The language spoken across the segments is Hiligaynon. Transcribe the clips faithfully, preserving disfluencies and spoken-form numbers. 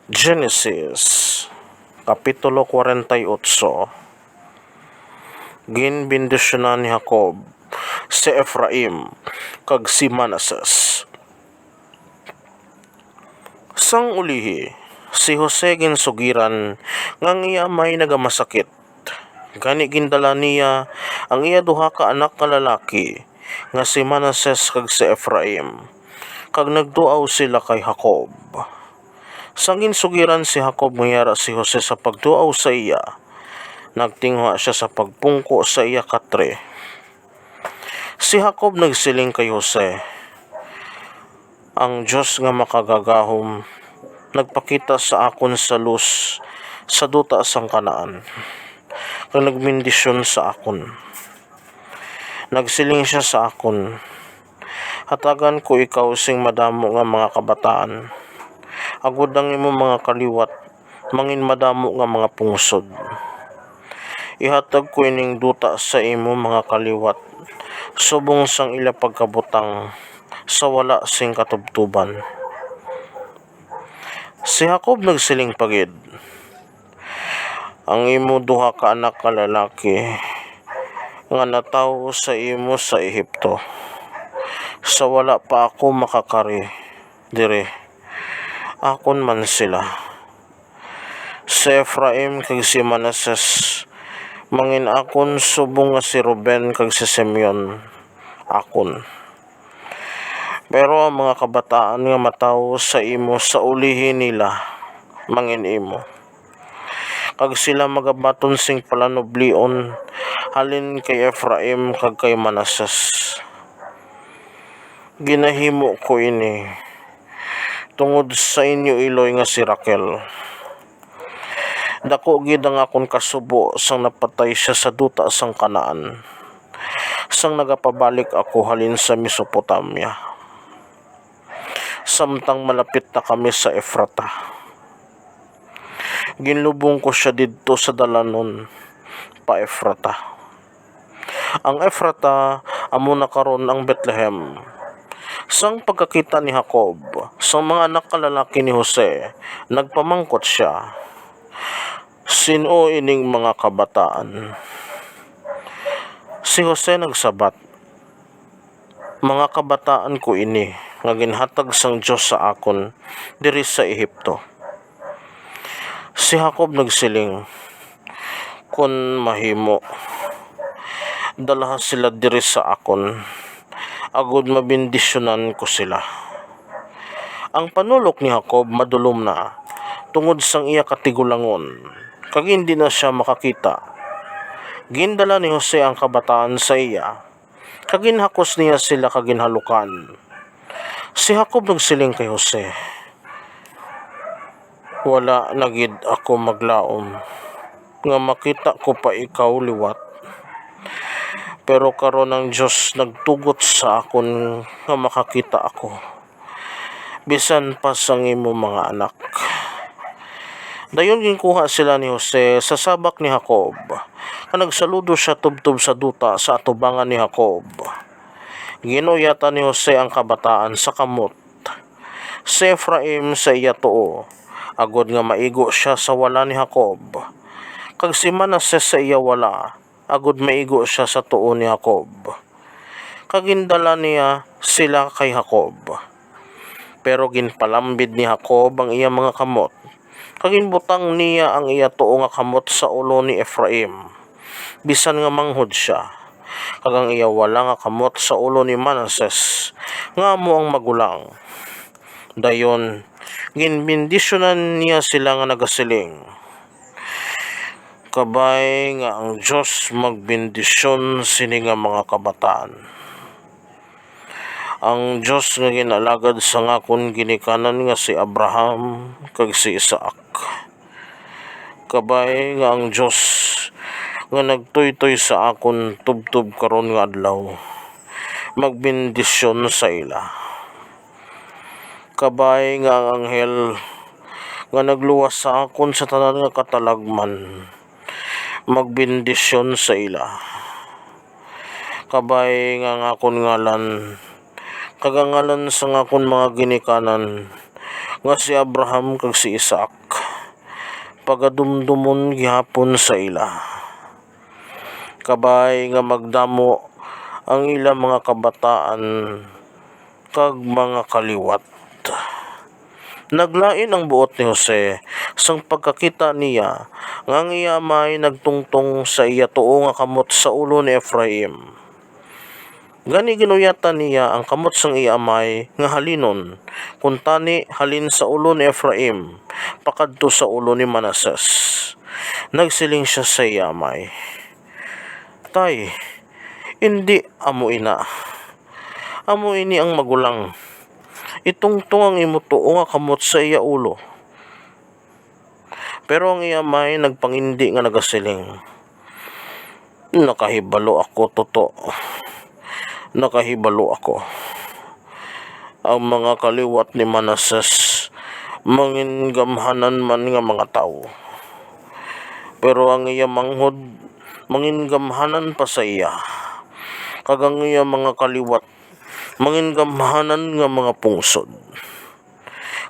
Genesis, Kapitulo forty-eight. Ginbendisyonan ni Jacob si Efraim kag si Manases. Sang ulihi, si Jose ginsugiran nga ang iya amay nagamasakit. Gani gindala niya ang iya duha ka anak nga lalaki, nga si Manases kag si Efraim, kag nagduaw sila kay Jacob. Sang ginsugiran si Jacob nga yara si Jose sa pagduaw sa iya, nagtinguha sia sa pagpungko sa iya katre. Si Jacob nagsiling kay Jose, "Ang Dios nga Makagagahom nagpakita sa akon sa lus sa duta sang Canaan, kag nagbendisyon sa akon. Nagsiling sia sa akon, 'Hatagan ko ikaw sing madamo nga mga kabataan, agod ang imo mga kaliwat manginmadamo nga mga pungsod. Ihatag ko ining duta sa imo mga kaliwat subong sang ila pagkabutang sa wala sing katubtoban.'" Si Jacob nagsiling pa gid, "Ang imo duha ka anak nga lalaki nga natawo sa imo sa Egipto, sa wala pa ako makakari diri, akon man sila. Si Efraim kag si Manases mangin-akon, subong nga si Ruben kag si Simeon akon. Pero ang mga kabataan nga matawo sa imo sa ulihi nila mangin-imo, kag sila magabaton sing palanublion halin kay Efraim kag kay Manases. Ginahimo ko ini tungod sa inyo iloy nga si Raquel. Daku gid ang akon kasubo sang napatay sia sa duta sang Canaan, sang nagapabalik ako halin sa Mesopotamia, samtang malapit na kami sa Efrata. Ginlubong ko sia didto sa dalanon pa Efrata. Ang Efrata amo na karon ang Betlehem.'" Sang pagkakita ni Jacob sang mga anak nga lalaki ni Jose, nagpamangkot sia, "Sin-o ining mga kabataan?" Si Jose nagsabat, "Mga kabataan ko ini nga ginhatag sang Dios sa akon diri sa Egipto." Si Jacob nagsiling, "Kon mahimo, dalha sila diri sa akon, agod mabendisyonan ko sila." Ang panulok ni Jacob madulom na tungod sang iya katigulangon, kag indi na sia makakita. Gindala ni Jose ang kabataan sa iya, kag ginhakos niya sila kag ginhalukan. Si Jacob nagsiling kay Jose, "Wala na gid ako maglaom nga makita ko pa ikaw liwat. Pero karon ang Dios nagtugot sa akon nga makakita ako, bisan pa sang imo mga anak." Dayon ginkuha sila ni Jose sa sabak ni Jacob, kag nagsaludo sia tubtob sa duta sa atubangan ni Jacob. Gin-uyatan ni Jose ang kabataan sa kamot, si Efraim sa iya tuo, agod nga maigo sia sa wala ni Jacob, kag si Manases sa iya wala, agod maigo sia sa tuo ni Jacob. Kag gindala niya sila kay Jacob. Pero ginpalambid ni Jacob ang iya mga kamot, kag ginbutang niya ang iya tuo nga kamot sa ulo ni Efraim, bisan nga manghod sia, kag ang iya wala nga kamot sa ulo ni Manases, nga amo ang magulang. Dayon, ginbendisyonan niya sila nga nagasiling, "Kabay nga ang Dios magbendisyon sini nga mga kabataan, ang Dios nga gin-alagad sang akon ginikanan nga si Abraham kag si Isaac. Kabay nga ang Dios nga nagtuytoy sa akon tubtob karon nga adlaw magbendisyon sa ila. Kabay nga ang anghel nga nagluwas sa akon sa tanan nga katalagman magbendisyon sa ila. Kabay nga ang akon ngalan kag ang ngalan sang akon mga ginikanan nga si Abraham kag si Isaac pagadumdomon gihapon sa ila, kabay nga magdamo ang ila mga kabataan kag mga kaliwat. Naglain ang buot ni Jose sang pagkakita niya nga ang iya amay nagtungtong sa iya tuo nga kamot sa ulo ni Efraim. Gani, ginuyatan niya ang kamot sang iya amay nga halinon, kuntani halin sa ulo ni Efraim pakadto sa ulo ni Manases. Nagsiling sia sa iya amay, "Tay, indi amo ina. Amo ini ang magulang. Itungtong ang imo tuo nga kamot sa iya ulo." Pero ang iya amay nagpangindi nga nagasiling, "Nakahibalo ako, Toto. Nakahibalo ako. Ang mga kaliwat ni Manases mangin gamhanan man nga mga tawo. Pero ang iya manghod mangin gamhanan pa sa iya, kag ang iya mga kaliwat mangin gamhanan nga mga pungsod."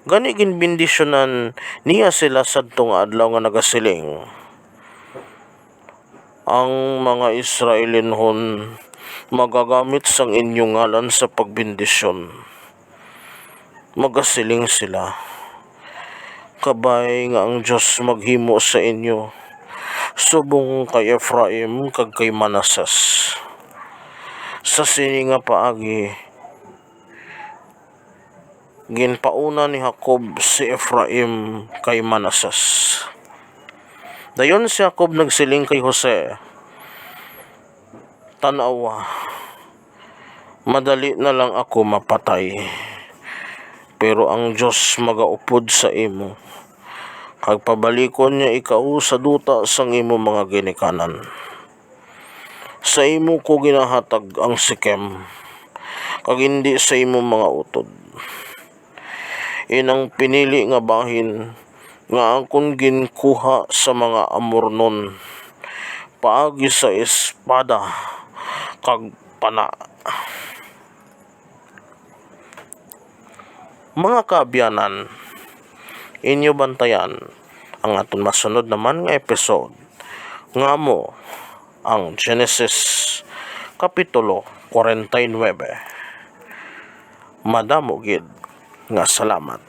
Gani, ginbendisyonan niya sila sadto nga adlaw nga nagasiling, "Ang mga Israelinhon magagamit sang inyo ngalan sa pagbendisyon. Magasiling sila, 'Kabay nga ang Dios maghimo sa inyo subong kay Efraim kag kay Manases.'" Sa sini nga paagi, ginpauna ni Jacob si Efraim kay Manases. Dayon si Jacob nagsiling kay Jose, "Tan-awa, madali na lang ako mapatay, pero ang Dios magaupod sa imo, kag pabalikon niya ikaw sa duta sang imo mga ginikanan. Sa imo ko ginahatag ang Siquem, kag indi sa imo mga utod, inang pinili nga bahin nga akon ginkuha sa mga Amornon paagi sa espada kag pana." Mga kaabyanan, inyo bantayan ang aton masunod naman nga episode, nga amo ang Genesis Kapitulo forty-nine. Madamo gid nga salamat.